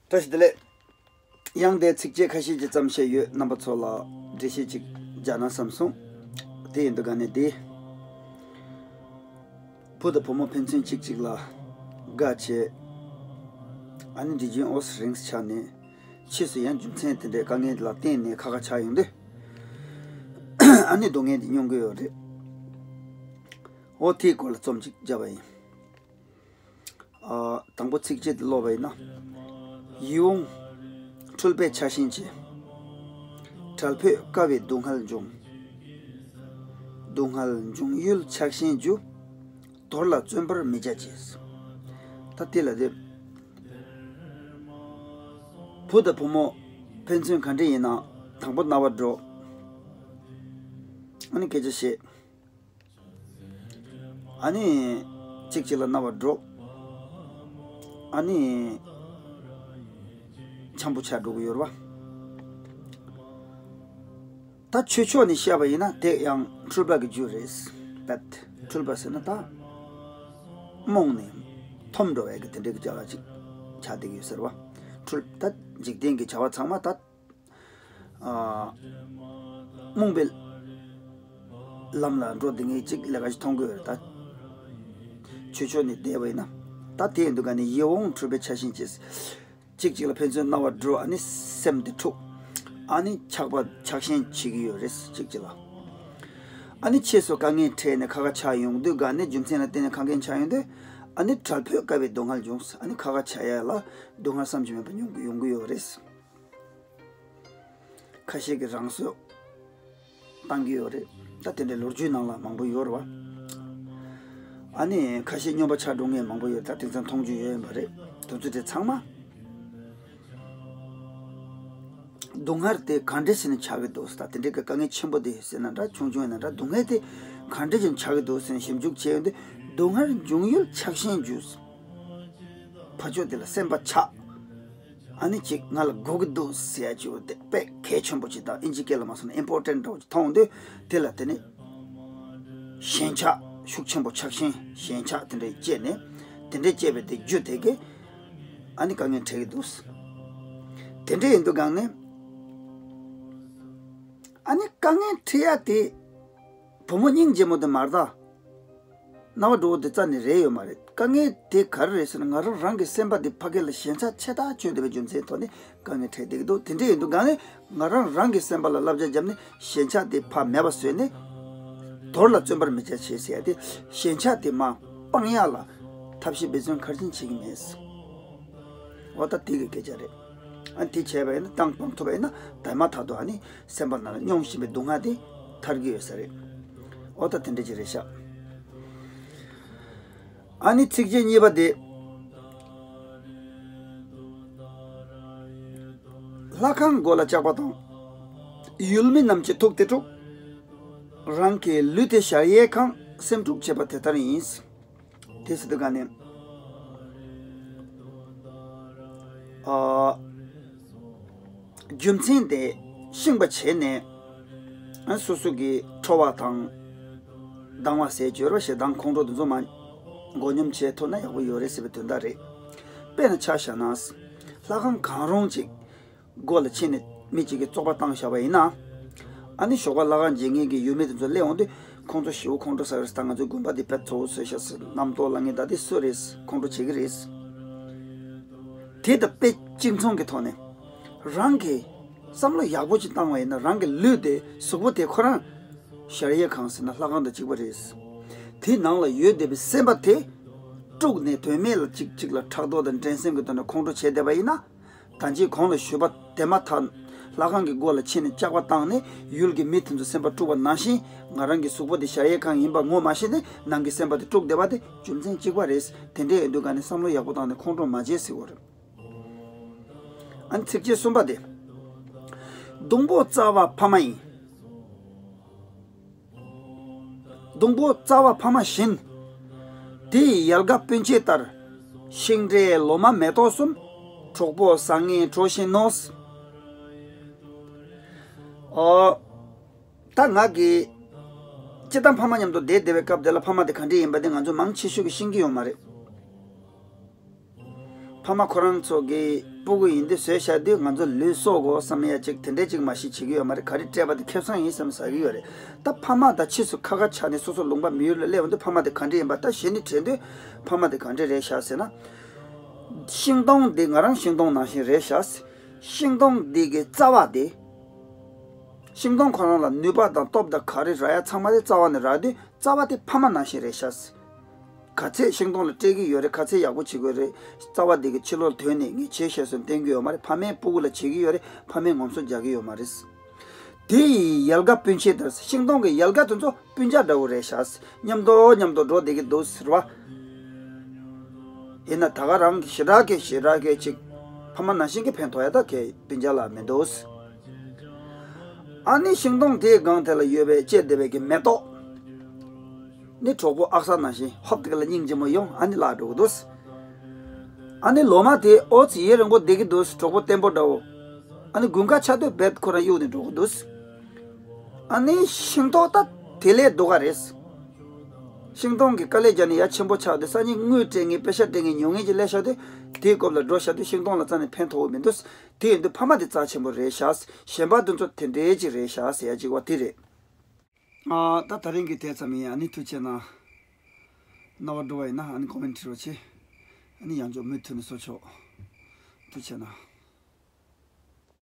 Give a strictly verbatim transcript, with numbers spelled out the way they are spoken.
བཀྲ་ཤིས་བདེ་ལེགས། ཡང་དེ་ཚིགས་བཅད་ཁ་ཤས་ཅིག་ཙམ་བཤད་ཡོད། རྣམ་པ་ཚོ་ལ་འགྲེལ་བཤད་ཅིག་རྒྱག་ན་བསམ་སོང་། དེ་ཡིན་དུས་ག་ནས་དེ། བུ་དང་བུ་མོ་ཕན་ཚུན་གཅིག་གཅིག་ལ་དགའ་བྱས། ཨ་ནི་འདྲིས་རྒྱུན་ཨོ་སི་རིང་ཆགས་ནས། ཕྱིས་སུ་ཡང་རྒྱུ་མཚན་དེ་འདྲའི་དཀའ་ངལ་ལ་བརྟེན་ནས་ཁ་ཁ་ཆགས་ཡོང་དུས། ཨ་ནི་སྡུག་བསྔལ་དེ་མྱོང་གི་ཡོད་རེད། ཨོ་དེའི་སྐོར་ལ་རྩོམ་ཅིག་བརྒྱབ་པ་ཡིན། ཨ། དང་པོ་ཚིགས་བཅད་དེ་ཀློག་པ་ཡིན་ན། ཡིད་འོང་འཁྲུལ་པའི་ཆགས་ཞེན་བྱེད། བྲལ་འཕོས་དཀའ་བའི་སྡུག་བསྔལ་འབྱུང་། སྡུག་བསྔལ་འབྱུང་ཡུལ་ཆགས་ཞེན་རྒྱུ། དོར་ལ་བརྩོན་པར་མི་བྱ་ཞེས། ད་དེ་ལ་དེ། བུ་དང་བུ་མོ་ཕན་ཚུན་ག་འདྲ་ཡིན་ན་དང་པོ་རྣ་བར་འགྲོ། ཨ་ནི་སྐད་ཆ་བཤད། ཨ་ནི་གཅིག་གཅིག་ལ་རྣ་བར་འགྲོ། ཨ་ནི་འཆམ་པོ་ཆགས་འགྲོ་གི་ཡོད་རེད་བ། ད་ཆོས་ཕྱོགས་ནས་བཤད་པ་ཡིན་ན་དེ་ཡང་འཁྲུལ་པ་གི་རྒྱུ་རེད། པད་འཁྲུལ་པ་ཟེར་ན་ད་རྨོངས་ནས་འཐོམ་འགྲོ་བའི་གི་དེ་འདྲའི་གི་བྱ་བ་ཅིག་ཆགས་བསྡད་ཀྱི་ཡོད་ཟེར་བ། འཁྲུལ་ད་འཇིག་རྟེན་གྱི་བྱ་བ་ཚང་མ་ད། ཨ། རྨོངས་པའི་ལམ་ལ་འགྲོ་བསྡད་མཁན་ཅིག་ལས་ཀ་ཞིག་མཐོང་གི་ཡོད་རེད་ད། ཆོས་ཕྱོགས་ནས་བལྟས་པ་ཡིན་ན། ད་དེ་ཡིན་དུས་ག་ནས་ཡིད་འོང་འཁྲུལ་པའི་ཆགས་ཞེན་བྱེད། གཅིག་གཅིག་ལ་ཕན་ཚུན་རྣ་བར་འགྲོ། ཨ་ནི་སེམས་དེ་འཁྲུག་ཨ་ནི་ཆགས་པ་ཆགས་ཞེན་བྱེད་ཀྱི་ཡོད་རེད་གཅིག་གཅིག་ལ། ཨ་ནི་ཕྱིས་སུ་དཀའ་ངལ་འཕྲད་ནས་ཁ་ཁ་ཆགས་ཡོང་དུས་ག་ནས་རྒྱུ་མཚན་ལ་བརྟེན་ནས་ཁ་ངལ་ཆགས་ཡོང་དུས། ཨ་ནི་བྲལ་འཕོས་དཀའ་བའི་སྡུག་བསྔལ་འབྱུང་། ཨ་ནི་ཁ་ཁ་ཆགས་ཡ་ལ་སྡུག་བསྔལ་བསམ་གྱིས་མེད་པ་མྱོང་གི་ཡོང་གི་ཡོད་རེད། ཁ་ཤས་ཀྱིས་རང་གསོད་བཏང་གི་ཡོད་རེད། ད་དེ་འདྲའི་ལོ་རྒྱུས་ནང་ལ་མང་པོ་ཡོད་རེད་བ། ཨ་ནི་ཁ་ཤས་སྨྱོན་པ་ཆགས་འགྲོ་མཁན་མང་པོ་ཡོད། ད་དེང་སང་མཐོང་རྒྱུ་ཡོད་ཡིན་པ་རེད། དེ་ཚོ་དེ་ཚང་མ་སྡུག་བསྔལ་དེ་ག་འདྲ་བྱས་ནས་ཆགས་ཀྱི་འདུག་ད་དེ་འདྲའི་དཀའ་ངལ་ཆེན་པོ་དེ་ཟེར་ན་འདྲ་ཆུང་ཆུང་ཡིན་ན་འདྲ། སྡུག་བསྔལ་དེ་ག་འདྲ་བྱས་ནས་ཆགས་ཀྱི་འདུག་ཟེར་ནས་ཞིབ་འཇུག་བྱས་ཡོང་དུས། སྡུག་བསྔལ་འབྱུང་ཡུལ་ཆགས་ཞེན་རྒྱུ། ཕ་ཕྱོགས་དེ་ལ་སེམས་པ་ཆགས། ཨ་ནི་ཅིག་ང་ལ་དགོས་ཀྱི་འདུག་ཟེར་ཡ་ཅིག་ཡོད་དེ་དཔེ་གལ་ཆེན་པོ་ཅིག་དང་། ཨིན་ཇི་སྐད་ལ་མ་སོང་ན་ཨིམ་པོར་ཊེན་ཊི་འདྲ་བོ་ཅིག་མཐོང་དུས། དེ་ལ་དེ་ནི་ཞེན་ཆགས་ཤུགས་ཆེན་པོ་ཆགས་ཞེན་ཞེན་ཆགས་དེ་འདྲ་སྐྱེས་ནས། དེ་འདྲ་སྐྱེས་པའི་དེ་རྒྱུ་དེ་གིས་ཨ་ནི་དཀའ་ངལ་འཕྲད་ཀྱི་འདུག་དེ་འདྲ་ཡིན་དུས་གང་ནས་ཨ་ནི་དཀའ་ངལ་འཕྲད་ཡ་དེ། བུ་མོ་སྙིང་རྗེ་མོ་དེ་མ་རེད་ད། རྣ་བ་འགྲོ་བོ་དེ་རྩ་ནས་རེད་ཡོད་མ་རེད། དཀའ་ངལ་དེ་ག་རེ་རེད་ཟེར་ན། ང་རང་རང་གི་སེམས་པ་དེ་ཕ་གི་ལ་ཞེན་ཆགས་ཆེ་ཐག་ཆོད་བསྡད་པའི་རྒྱུ་མཚན་ཐོག་ནས་དཀའ་ངལ་འཕྲད་བསྡད་ཀྱི་འདུག་དེ་འདྲ་ཡིན་དུས་གང་ནས་ང་རང་རང་གི་སེམས་པ་ལ་བསླབ་བྱ་བརྒྱབ་ནས་ཞེན་ཆགས་དེ་ཕར་མེད་པ་བཟོས་ནས། དོར་ལ་བརྩོན་པར་མི་བྱ་ཞེས་ཟེར་ཡ་དེ། ཞེན་ཆགས་དེ་མར་སྤང་ཡ་ལ་ཐབས་ཤེས་འབད་བརྩོན་ག་རེ་བྱས་ནས་བྱེད་ཀྱི་མེད། འོ་ད་དེ་གི་སྐད་ཆ་རེད། ཨ་དེ་བྱས་པ་ཡིན་ན་བཏང་སྤང་ཐུབ་པ་ཡིན་ན་དེ་མ་ཐག་ཏུ་ཨ་ནི་སེམས་པ་ནང་ལ་མྱོང་བཞིན་པའི་སྡུག་བསྔལ་དེ་ཐར་གྱི་ཡོད་ས་རེད། འོ་ད་དེ་འདྲ་ཅིག་རེད་ཤག་ཨ་ནི་ཚིགས་བཅད་གཉིས་པ་དེ། ལྷ་ཁང་སྒོ་ལ་སྐྱག་པ་བཏང་། ཡུལ་མི་རྣམས་ཀྱི་ཐུགས་དེ་དཀྲུགས། རང་གི་ལུས་དེ་ཞལ་ཡས་ཁང་སེམས་དཀྲུགས་བྱེད་པ་དེ་ལྟར་ཡིན། དེ་སྲིད་དུ་ག་ནས། ཨ། རྒྱུ་མཚན་དེ་ཤེས་པ་བྱས་ནས། ཨ། སོ་སོ་གི་ཁྲོ་བ་དང་། སྡང་བ་ཟེར་གྱི་ཡོད་རེད་བ། ཞེ་སྡང་ཁོང་ཁྲོ་དེ་ཚོ་མར་མགོ་སྙོམས་བྱས་ཐུབ་ན་ཡག་པོ་ཡོད་རེད་ཟེར་བའི་དོན་དག་རེད། དཔེར་ན་ཆ་བཞག་ན། ལྷ་ཁང་གང་རུང་ཅིག་སྒོ་ལ་ཕྱིན་ནས་མི་གཅིག་གིས་བཙོག་པ་བཏང་བཞག་པ་ཡིན་ན། ཨ་ནི་ཞོགས་པ་ལྷ་ཁང་བརྗེད་མཁན་གྱི་ཡུལ་མི་དེ་ཚོ་སླེབས་འོང་དུས། ཁོང་ཚོ་ཞེ་པོ་ཁོང་ཁྲོ་ཟ་གི་རེད། ད་ང་ཚོའི་དགོན་པ་འདི་དཔེ་བཙོག་པོ་བཟོས་ཤག་ཟེར་རྣམ་རྟོག་ལངས་མཁན་ད་དེ་སུ་རེད། ཁོང་ཁྲོ་བྱེད་ཀྱི་རེད། དེ་ད་དཔེ་གཅིག་མཚུངས་ཀྱི་ཐོག་ནས། རང་གིས་བསམ་བློ་ཡག་པོ་ཅིག་བཏང་བ་ཡིན་ན། རང་གི་ལུས་དེ་གཟུགས་པོ་དེ་ཁོ་རང་ཞལ་ཡས་ཁང་ཟེར་ན་ལྷ་ཁང་དང་གཅིག་པ་རེད། དེའི་ནང་ལ་ཡོད་བསྡད་པའི་སེམས་པ་དེ་དཀྲུགས་ནས། དོན་མེད་ལ་གཅིག་གཅིག་ལ་ཕྲག་དོག་དང་འགྲན་སེམས་ཀྱི་ཐོག་ནས་ཁོང་ཁྲོ་བྱས་བསྡད་པ་ཡིན་ན། ད་ཅི་གོང་ལ་ཞུས་པ་དེ་མ་ཐག་ལྷ་ཁང་གི་སྒོ་ལ་ཕྱིན་ནས་སྐྱག་པ་བཏང་ནས། ཡུལ་གྱི་མི་དེ་ཚོ་སེམས་པ་དཀྲུགས་པ་ནང་བཞིན། ང་རང་གི་གཟུགས་པོ་དེ་ཞལ་ཡས་ཁང་ཡིན་པ་ངོ་མ་ཤེས་ནས་ནང་གི་སེམས་པ་དེ་དཀྲུགས་བསྡད་པ་དེ་རྒྱུ་མཚན་གཅིག་པ་རེད། དེ་འདྲ་ཡིན་དུས་ག་ནས་བསམ་བློ་ཡག་པོ་བཏང་ནས་ཁོང་ཁྲོ་མ་བྱེད་ཟེར་བ་རེད། ཨ་ནི་ཚིགས་བཅད་གསུམ་པ་དེ། སྡོང་པོ་རྩ་བ་ཕ་མ་ཡིན། སྡོང་པོ་རྩ་བ་ཕ་མ་བཞིན། དེ་ཡི་ཡལ་ག་སྤུན་མཆེད་ལྟར། ཤིང་འབྲས་ལོ་མ་མེ་ཏོག་གསུམ། གྲོགས་པོ་བཟང་ངན་གྲོ་བཞིན་ནོ། ཨོ། ད་ང་གིས་སྤྱིར་བཏང་ཕ་མ་མཉམ་དུ་བསྡད་བསྡད་པའི་སྐབས་དེ་ལ་ཕ་མ་དེ་ག་འདྲ་ཡིན་པ་དེ་ང་ཚོ་མང་ཆེ་ཤོས་ཀྱིས་ཤེས་ཀྱི་ཡོད་མ་རེད། ཕ་མ་ཁོ་རང་ཚོ་གི་ སྤུ་གུ་ཡིན་དུས་བཟོས་བཞག་དུས་ང་ཚོ་ལུས་གསོ་དགོས་བསམ་ཡ་ཅིག་དེ་འདྲས་ཅིག་མ་གཞི་བྱེད་ཀྱི་ཡོད་མ་རེད། ག་རེ་སྤྲད་པ་དེ་ཁེ་བཟང་ཡིན་བསམ་ཟ་གི་ཡོད་རེད། ད་ཕ་མ་དང་ཕྱིས་སུ་ཁ་ཁ་ཆགས་ནས་སོ་སོ་ལུང་པ་མི་ཡུལ་ལ་སླེབས་འོང་དུས་ཕ་མ་དེ་ག་འདྲས་ཡིན་པ་ད་གཞི་ནས་དྲན་དུས་ཕ་མ་དེ་ག་འདྲས་རེད་ཤག་ཟེར་ན། ཤིང་སྡོང་འདི་ང་རང་ཤིང་སྡོང་ནང་བཞིན་རེད་ཤག། ཤིང་སྡོང་འདི་གི་རྩ་བ་དེ། ཤིང་སྡོང་ཁོ་རང་ལ་ནུས་པ་དང་སྟོབས་དང་ག་རེ་རག་ཡ་ཚང་མ་དེ་རྩ་བ་ནས་རག་དུས་རྩ་བ་དེ་ཕ་མ་ནང་བཞིན་རེད་ཤག། ག་ཚད་ཤིང་སྡོང་ལ་སྤྲད་ཀྱི་ཡོད་རེད། ག་ཚད་ཡག་པོ་བྱེད་དགོས་རེད། རྩ་བ་འདི་གི་ཕྱི་ལོགས་ཐོན་ནས་ངས་བྱས་ཤེས་སོན་བསྟན་གྱི་ཡོད་མ་རེད། ཕ་མས་སྤུ་གུ་ལ་བྱེད་ཀྱི་ཡོད་རེད། ཕ་མས་ངོམ་སོ་རྒྱག་གི་ཡོད་མ་རེད། དེ་ཡི་ཡལ་ག་སྤུན་མཆེད་དང་ཤིང་སྡོང་གི་ཡལ་ག་དེ་ཚོ་སྤུན་ཆ་འདྲ་བོ་རེད་ཤག། མཉམ་དུ་མཉམ་དུ་འགྲོ་བསྡད་ཀྱི་འདུག་ཟེར་བ། ཡིན་ན་ད་ག་རང་གི་ཞེ་དྲག་གི་ཞེ་དྲག་གི་ཅིག་ཕ་མ་ནང་བཞིན་གྱི་ཕན་ཐོགས་ཡ་ད་གའི་སྤུན་ཆ་ལ་མི་འདུག། ཨ་ནི་ཤིང་སྡོང་དེའི་སྒང་དེ་ལ་ཡོད་པའི་བཅད་བསྡད་པའི་གི་མེ་ཏོག་ནི་གྲོགས་པོ་ཨག་ས་ནང་བཞིན་ཧོབ་དེ་ག་ལ་སྙིང་རྗེ་མོ་ཡོང་ཨ་ནི་བརླག་འགྲོ་གི་འདུག། ཨ་ནི་ལོ་མ་དེ་ཨོ་ཙི་ཡུན་རིང་པོ་བསྡད་ཀྱི་འདུག། གྲོགས་པོ་བརྟན་པོ་འདྲ་བོ། ཨ་ནི་དགུན་ཁ་ཆགས་དུས་རྦད་ཁོ་རང་གཡུག་ནས་འགྲོ་གི་འདུག། ཨ་ནི་ཤིང་ཏོག་ད་དེ་ལས་སྡུག་ག་རེད། ཤིང་སྡོང་གི་དཀའ་ལས་རྒྱག་ནས་ཡ་ཆེན་པོ་ཆགས་དུས་སང་ཉིན་དངུལ་སྤྲད་མཁན་པེ་ཤ་སྤྲད་མཁན་ཉོ་མཁན་ཅིག་སླེབས་ཤག་དུས་དེའི་སྐབས་ལ་འགྲོ་ཤག་དུས་ཤིང་སྡོང་ལ་རྩ་ནས་ཕན་ཐོགས་ཀྱི་མི་འདུག། དེ་ཡིན་དུས་ཕ་མ་དེ་རྩ་ཆེན་པོ་རེད་ཤག། གཞན་པ་དེ་ཚོ་དེ་འདྲའི་ཅིག་རེད་ཤག་ཟེར་ཡ་ཅིག་བ་དེ་རེད། ཨ་ད་ད་རིང་གི་དེ་ཙམ་ཡིན། ཨ་ནི་ཐུགས་རྗེ་གནང་། རྣ་བ་འགྲོ་བ་ཡིན་ན་ཨ་ནི་ཀོ་མེན་ཊི་བྲིས་རོགས་བྱེད། ཨ་ནི་ཡང་ཅོག་མུ་མཐུད་ནས་བཟོ་ཆོག། ཐུགས་རྗེ་གནང་།